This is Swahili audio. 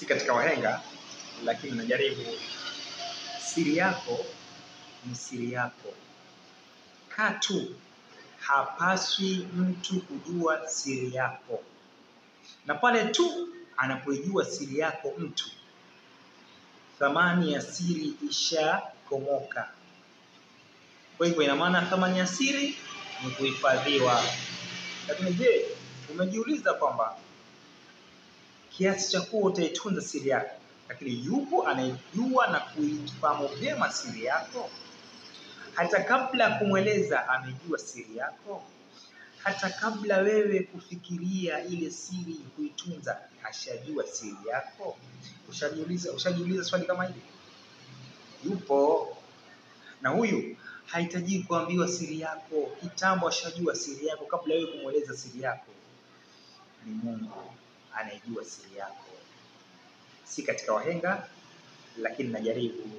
Si katika wahenga, lakini najaribu. Siri yako ni siri yako, katu hapaswi mtu kujua siri yako, na pale tu anapoijua siri yako mtu, thamani ya siri ishakomoka. Kwa hivyo ina maana thamani ya siri ni kuhifadhiwa. Lakini je, umejiuliza kwamba kiasi cha kuwa utaitunza siri yako, lakini yupo anayejua na kuifahamu vyema siri yako? Hata kabla ya kumweleza amejua siri yako. Hata kabla wewe kufikiria ile siri kuitunza, ashajua siri yako. Ushajiuliza swali kama hili? Yupo, na huyu hahitaji kuambiwa siri yako. Kitambo ashajua siri yako kabla wewe kumweleza siri yako. Ni Mungu anayejua siri yako. Si katika wahenga, lakini najaribu.